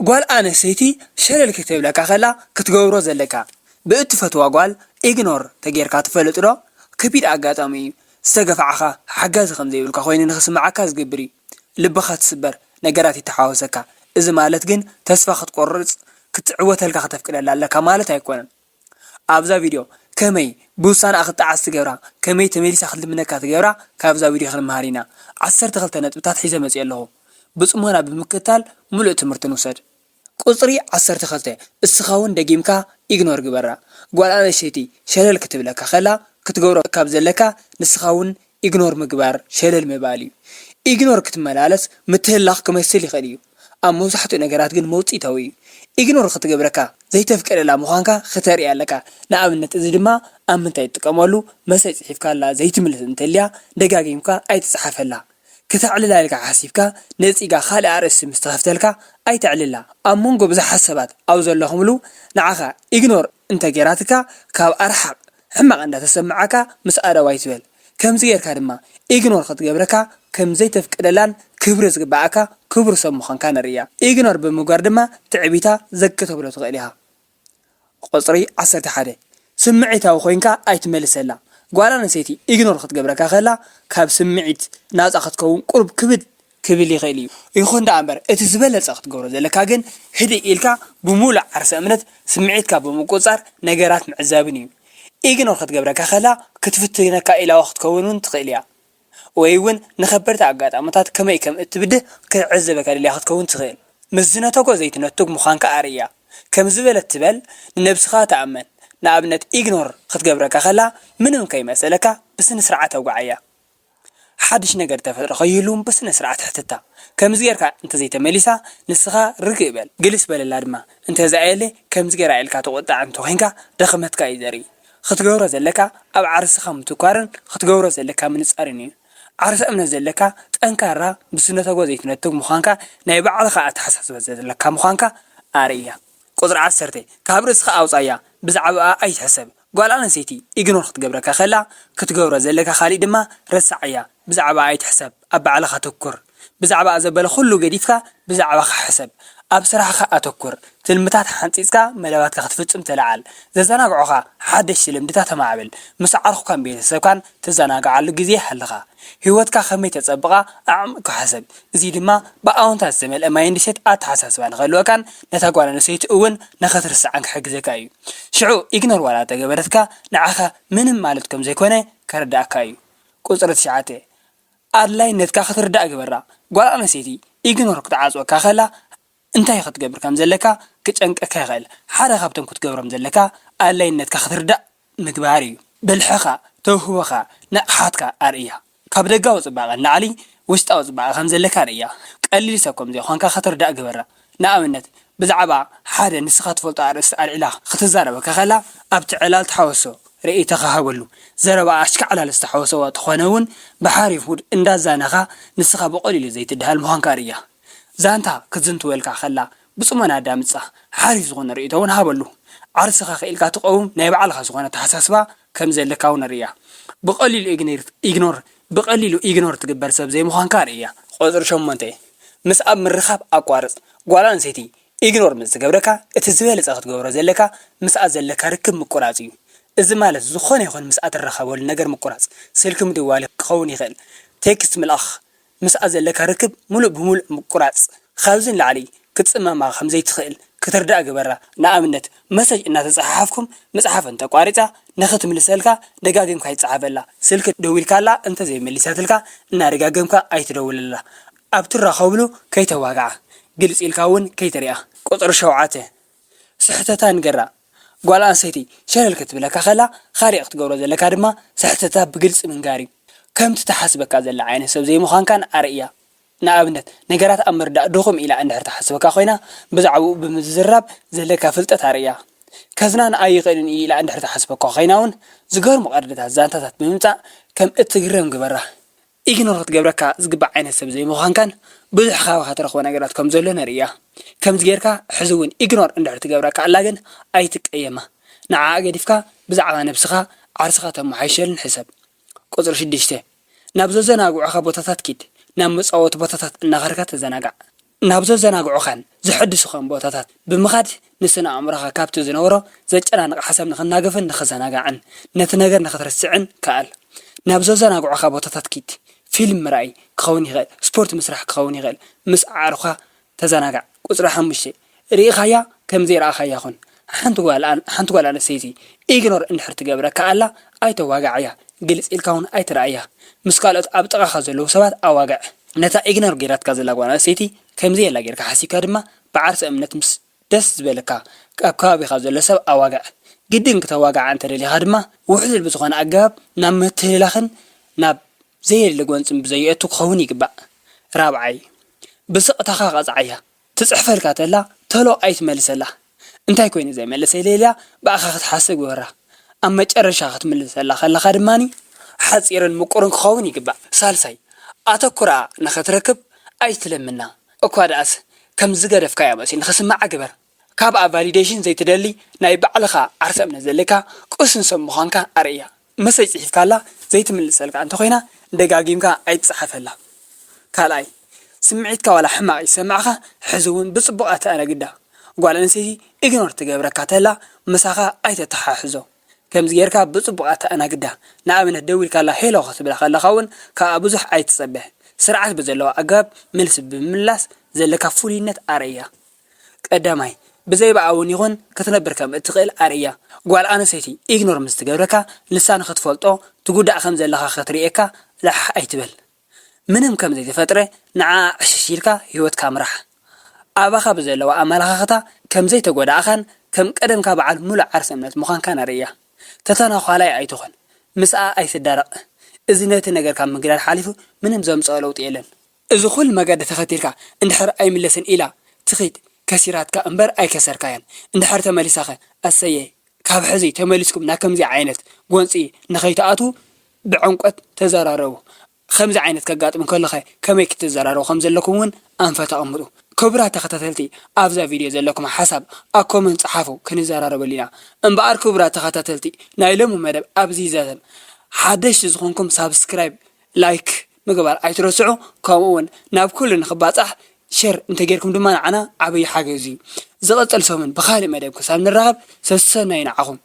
ጓል ኣነስተይቲ ሸለል ክትብለካ ከላ ክትገብሮ ዘለካ፣ ብእትፈትዋ ጓል ኢግኖር ተጌርካ ትፈልጥ ዶ? ከቢድ ኣጋጣሚ እዩ። ዝተገፋዕኻ ሓጋዚ ከም ዘይብልካ ኮይኑ ንኽስምዓካ ዝገብር እዩ። ልብኻ ትስበር፣ ነገራት ይተሓወሰካ። እዚ ማለት ግን ተስፋ ክትቆርጽ፣ ክትዕወተልካ ከተፍቅደላ ኣለካ ማለት ኣይኮነን። ኣብዛ ቪድዮ ከመይ ብውሳነኣ ክትጠዓስ ትገብራ፣ ከመይ ተመሊሳ ክትልምነካ ትገብራ ካብዛ ቪድዮ ክንመሃር ኢና። ዓሰርተ ክልተ ነጥብታት ሒዘ መፅየ ኣለኹ። ብፅሞና ብምክትታል ሙሉእ ትምህርቲ ንውሰድ። ቁፅሪ ዓሰርተ ክልተ፣ እስኻ እውን ደጊምካ ኢግኖር ግበራ። ጓል ኣነስተይቲ ሸለል ክትብለካ ከላ ክትገብሮ ካብ ዘለካ ንስኻ እውን ኢግኖር ምግባር ሸለል ምባል እዩ። ኢግኖር ክትመላለስ ምትህላኽ ክመስል ይኽእል እዩ። ኣብ መብዛሕትኡ ነገራት ግን መውፅኢታዊ እዩ። ኢግኖር ክትገብረካ ዘይተፍቀደላ ምዃንካ ክተርኢ ኣለካ። ንኣብነት እዚ ድማ ኣብ ምንታይ ትጥቀመሉ? መሰይ ፅሒፍካላ ዘይትምልስ እንተልያ ደጋጊምካ ኣይትፅሓፈላ። ክተዕልላ ኢልካ ሓሲብካ ነፂጋ ካልእ ኣርእስቲ ምስ ትኸፍተልካ ኣይተዕልላ። ኣብ መንጎ ብዙሓት ሰባት ኣብ ዘለኹምሉ ንዓኻ ኢግኖር እንተጌራትካ ካብ ኣርሓቕ ሕማቕ እንዳተሰማዓካ ምስ ኣደው ኣይትበል። ከምዚ ጌርካ ድማ ኢግኖር ክትገብረካ ከም ዘይተፍቅደላን ክብሪ ዝግባኣካ ክቡር ሰብ ምዃንካን ኣርእያ። ኢግኖር ብምግባር ድማ ትዕቢታ ዘግ ከተብሎ ትኽእል ኢኻ። ቁጽሪ ዓሰርተ ሓደ፣ ስምዒታዊ ኮይንካ ኣይትመልሰላ። ጓል ኣንስተይቲ ኢግኖር ክትገብረካ ከላ ካብ ስምዒት ናጻ ክትከውን ቁሩብ ክብድ ክብል ይኽእል እዩ። ይኹን ደኣ እምበር እቲ ዝበለጸ ክትገብሮ ዘለካ ግን ህድእ ኢልካ ብምሉእ ዓርሰ እምነት ስምዒትካ ብምቁጽጻር ነገራት ምዕዛብን እዩ። ኢግኖር ክትገብረካ ከላ ክትፍትነካ ኢላዋ ክትከውን እውን ትኽእል እያ። ወይ እውን ንኸበድቲ ኣጋጣሚታት ከመይ ከም እትብድህ ክትዕዘበካ ደልያ ክትከውን ትኽእል። ምስ ዝነተጎ ዘይትነቱግ ምዃንካ ኣርእያ። ከም ዝበለት ትበል ንነብስኻ ተኣመን። ንኣብነት ኢግኖር ክትገብረካ ከላ ምንም ከይመሰለካ ብስነ ስርዓት ኣውግዓያ። ሓድሽ ነገር ተፈጥሮ ከይህሉ እውን ብስነ ስርዓት ሕተታ። ከምዚ ጌርካ እንተዘይተመሊሳ ንስኻ ርግእ በል። ግልስ በለላ ድማ። እንተዘኣየለ ከምዚ ጌራ ኢልካ ትቑጣዕ እንተኾይንካ ድኽመትካ እዩ ዘርኢ። ክትገብሮ ዘለካ ኣብ ዓርስኻ ምትኳርን ክትገብሮ ዘለካ ምንጻርን እዩ። ዓርሰ እምነት ዘለካ ጠንካራ ብስነተጎ ዘይትነትግ ምዃንካ ናይ ባዕልኻ ኣተሓሳስባ ዘለካ ምዃንካ ኣርእያ። ቁጽሪ ዓሰርተ፣ ካብ ርእስኻ ኣውጻያ፣ ብዛዕባኣ ኣይትሕሰብ። ጓል ኣንስተይቲ ኢግኖር ክትገብረካ ከላ ክትገብሮ ዘለካ ካሊእ ድማ ረሳዓያ። ብዛዕባኣ ኣይትሕሰብ፣ ኣብ ባዕልኻ ተኩር። ብዛዕባኣ ዘበለ ኩሉ ገዲፍካ ብዛዕባኻ ሕሰብ። ኣብ ስራሕኻ ኣተኩር። ትልምታት ሓንጺጽካ መደባትካ ክትፍጽም ተለዓል። ዘዘናግዑኻ ሓደሽቲ ልምድታት ተማዕብል። ምስ ኣዕሩኽካን ቤተሰብካን ትዘናግዓሉ ግዜ ይሃልኻ። ህይወትካ ከመይ ተጸብቓ ኣዕሚቕካ ሕሰብ። እዚ ድማ ብኣወንታ ዝተመልአ ማይንድሴት ኣተሓሳስባ ንኽህልወካን ነታ ጓል ኣንስተይቲ እውን ንኽትርስዓን ክሕግዘካ እዩ። ሽዑ ኢግኖር ዋላ እንተገበረትካ ንዓኻ ምንም ማለት ከም ዘይኮነ ከረድኣካ እዩ። ቁጽሪ ትሽዓተ፣ ኣድላይነትካ ክትርዳእ ግበራ። ጓል ኣንስተይቲ ኢግኖር ክትዓጽወካ ከላ እንታይ ክትገብር ከም ዘለካ ክጨንቀካ ይኽእል። ሓደ ካብቶም ክትገብሮም ዘለካ ኣድላይነትካ ክትርዳእ ምግባር እዩ። ብልሕኻ፣ ተውህቦኻ፣ ንቕሓትካ ኣርእያ። ካብ ደጋዊ ጽባቐ ንላዕሊ ውሽጣዊ ጽባቐ ከም ዘለካ ኣርእያ። ቀሊል ሰብ ከም ዘይኮንካ ክትርዳእ ግበራ። ንኣብነት፣ ብዛዕባ ሓደ ንስኻ ትፈልጦ ኣርእስቲ ኣልዒላ ክትዛረበካ ከላ፣ ኣብቲ ዕላል ተሓወሶ ርእይቶኻ ሃበሉ። ዘረባኣ ኣሽካዕላል ዝተሓወሰዋ ተኾነ እውን፣ ብሓሪፍ ሙድ እንዳዛነኻ ንስኻ ብቐሊሉ ዘይትድሃል ምዃንካ ኣርእያ። ዛንታ ክትዝንትወልካ ከላ፣ ብጽሞና ኣዳምጻ፣ ሓሪፍ ዝኾነ ርእይቶ እውን ሃበሉ። ዓርስኻ ክኢልካ ትቐውም ናይ ባዕልኻ ዝኾነ ኣተሓሳስባ ከም ዘለካ እውን ኣርእያ። ብቐሊሉ ኢግኒር-፣ ኢግኖር፣ ብቐሊሉ ኢግኖር ትግበር ሰብ ዘይምዃንካ ኣርእያ። ቁጽሪ ሸሞንተ፣ ምስኣ ምርኻብ ኣቋርጽ። ጓል ኣንስተይቲ ኢግኖር ምስ ዝገብረካ፣ እቲ ዝበለጸ ክትገብሮ ዘለካ ምስኣ ዘለካ ርክብ ምቁራጽ እዩ። እዚ ማለት ዝኾነ ይኹን ምስኣ ትራኸበሉ ነገር ምቁራጽ፣ ስልኪ ምድዋል ክኸውን ይኽእል፣ ቴክስት ምልኣኽ፣ ምስኣ ዘለካ ርክብ ሙሉእ ብሙሉእ ምቁራጽ። ካብዚ ንላዕሊ ክትጽመማ ከም ዘይትኽእል ክትርዳእ ግበራ። ንኣብነት፣ መሰጅ እናተጸሓሓፍኩም ምጽሓፍ እንተቋሪጻ፣ ንኽትምልሰልካ ደጋጊምካ ይጽሓፈላ። ስልኪ ደዊልካላ እንተዘይመሊሳትልካ፣ እናደጋገምካ ኣይትደውለላ። ኣብ ትራኸብሉ ከይተዋግዓ፣ ግልጽ ኢልካ እውን ከይትሪኣ። ቁጽሪ ሸውዓተ፣ ስሕተታ ንገራ። ጓል ኣንስተይቲ ሸለል ክትብለካ ከላ፣ ካሊእ ክትገብሮ ዘለካ ድማ ስሕተታ ብግልጺ ምንጋር እዩ። ከምቲ ትሓስበካ ዘላ ዓይነት ሰብ ዘይምዃንካን ኣርእያ። ንኣብነት፣ ነገራት ኣብ ምርዳእ ድኹም ኢላ እንድሕር ትሓስበካ ኮይና፣ ብዛዕባኡ ብምዝራብ ዘለካ ፍልጠት ኣርእያ። ከዝናንኣ ኣይኽእልን እዩ ኢላ እንድሕር ትሓስበካ ኮይና እውን፣ ዝገርሙ ቀርድታት ዛንታታት ብምምጻእ ከም እትግረም ግበራ። ኢግኖር ክትገብረካ ዝግባእ ዓይነት ሰብ ዘይምዃንካን ብዙሕ ከባቢኻ ትረኽቦ ነገራት ከም ዘሎ ነርእያ። ከምዚ ጌርካ ሕዚ እውን ኢግኖር እንድሕር ትገብረካ ኣላ ግን ኣይትቀየማ። ንዓኣ ገዲፍካ ብዛዕባ ነብስኻ ዓርስኻ ተመሓይሸልን ሕሰብ። ቁጽሪ ሽዱሽተ፣ ናብ ዘዘናግዑኻ ቦታታት ኪድ። ናብ መጻወቲ ቦታታት እናኸድካ ተዘናጋዕ። ናብ ዘዘናግዑኻን ዘሐድሱኻን ቦታታት ብምኻድ፣ ንስነ ኣእምሮኻ ካብቲ ዝነበሮ ዘጨናንቕ ሓሳብ ንኽናገፍን ንኽዘናጋዕን ነቲ ነገር ንኽትርስዕን ከኣል። ናብ ዘዘናግዑኻ ቦታታት ኪድ። ፊልም ምርኣይ ክኸውን ይኽእል፣ ስፖርት ምስራሕ ክኸውን ይኽእል። ምስ ኣዕሩኻ ተዘናጋዕ። ቁጽሪ ሓሙሽተ፣ ርኢኻያ ከም ዘይረኣኻያ ኹን። ሓንቲ ጓል ኣን-፣ ሓንቲ ጓል ኣንስተይቲ ኢግኖር እንድሕር ትገብረካ ኣላ፣ ኣይተዋግዓያ። ግልጽ ኢልካ ውን ኣይትርኣያ። ምስ ካልኦት ኣብ ጥቓኻ ዘለዉ ሰባት ኣዋግዕ። ነታ ኢግኖር ገይራትካ ዘላ ጓል ኣንስተይቲ ከም ዘየላ ጌርካ ሓሲብካ ድማ ብዓርሰ እምነት ምስ ደስ ዝበለካ ኣብ ከባቢኻ ዘሎ ሰብ ኣዋግዕ። ግድን ክተዋግዓ እንተደሊኻ ድማ ውሕሉል ብዝኾነ ኣገባብ ናብ ምትህልላኽን ናብ ዘየድሊ ጎንጽን ብዘየእቱ ክኸውን ይግባእ። ራብዓይ፣ ብስቕታኻ ቀጽዓያ። ትጽሕፈልካ ተላ ተሎ ኣይትመልሰላ። እንታይ ኮይኑ ዘይመለሰለይ ኢላ ብኣኻ ክትሓስብ ግበራ። ኣብ መጨረሻ ክትምልሰላ ከለኻ ድማኒ ሓጺርን ምቁርን ክኸውን ይግባእ። ሳልሳይ፣ ኣተኩራ ንኽትረክብ ኣይትለምና። እኳ ደኣስ ከም ዝገደፍካያ መሲሉ ንኽስምዓ ግበር። ካብኣ ቫሊዴሽን ዘይትደሊ ናይ ባዕልኻ ዓርሰ እምነት ዘለካ ቅሱን ሰብ ምዃንካ ኣርእያ። መሰጅ ጽሒፍካላ ዘይትምልሰልካ እንተኾይና ደጋጊምካ ኣይትጽሓፈላ። ካልኣይ፣ ስምዒትካ ዋላ ሕማቕ ይሰማዕኻ፣ ሕዚ እውን ብጽቡቕ ኣተኣናግዳ። ጓል ኣንስተይቲ ኢግኖር ትገብረካ ተላ ምሳኻ ኣይተተሓሕዞ። ከምዚ ጌርካ ብጽቡቕ ኣተኣናግዳ። ንኣብነት ደዊልካላ ሄሎ ክትብላ ከለኻ እውን ካብኣ ብዙሕ ኣይትጸበ። ስርዓት ብዘለዎ ኣገባብ መልሲ ብምምላስ ዘለካ ፍሉይነት ኣርእያ። ቀዳማይ፣ ብዘይ ብኣ እውን ይኹን ክትነብር ከም እትኽእል ኣርእያ። ጓል ኣንስተይቲ ኢግኖር ምስ ትገብረካ ንሳ ንኽትፈልጦ ትጉዳእ ከም ዘለኻ ክትርእየካ ላሕ ኣይትበል። ምንም ከም ዘይተፈጥረ ንዓኣ ዕሽሽ ኢልካ ህይወትካ ምራሕ። ኣባኻ ብዘለዋ ኣመለኻኽታ ከም ዘይተጎዳእኻን ከም ቀደምካ በዓል ሙሉእ ዓርሰ እምነት ምዃንካን ኣርእያ። ተተናዃላይ ኣይትኹን። ምስኣ ኣይትዳረቕ። እዚ ነቲ ነገር ካብ ምግዳል ሓሊፉ ምንም ዘምጽኦ ለውጢ የለን። እዚ ኩሉ መገዲ ተኸቲልካ እንድሕር ኣይምለስን ኢላ ትኺድ፣ ከሲራትካ እምበር ኣይከሰርካያን። እንድሕር ተመሊሳኸ ኣሰየ። ካብ ሕዚ ተመሊስኩም ናብ ከምዚ ዓይነት ጎንፂ ንኸይትኣትዉ ብዕምቆት ተዘራረቡ። ከምዚ ዓይነት ከጋጥም ከሎኸ ከመይ ክትዘራረቡ ከም ዘለኩም እውን ኣንፈት ኣቐምጡ። ክቡራት ተኸታተልቲ፣ ኣብዛ ቪድዮ ዘለኩም ሓሳብ ኣብ ኮመንት ጸሓፉ፣ ክንዘራረበሉ ኢና። እምበኣር ክቡራት ተኸታተልቲ፣ ናይ ሎሚ መደብ ኣብዚ ይዛዘም። ሓደሽቲ ዝኾንኩም ሳብስክራይብ፣ ላይክ ምግባር ኣይትረስዑ። ከምኡ እውን ናብ ኩሉ ንኽባጻሕ ሸር እንተጌርኩም ድማ ንዓና ዓብዪ ሓገዝ እዩ። ዝቕጽል ሰሙን ብኻልእ መደብ ክሳብ ንራኸብ ሰሰናዩ ንዓኹም።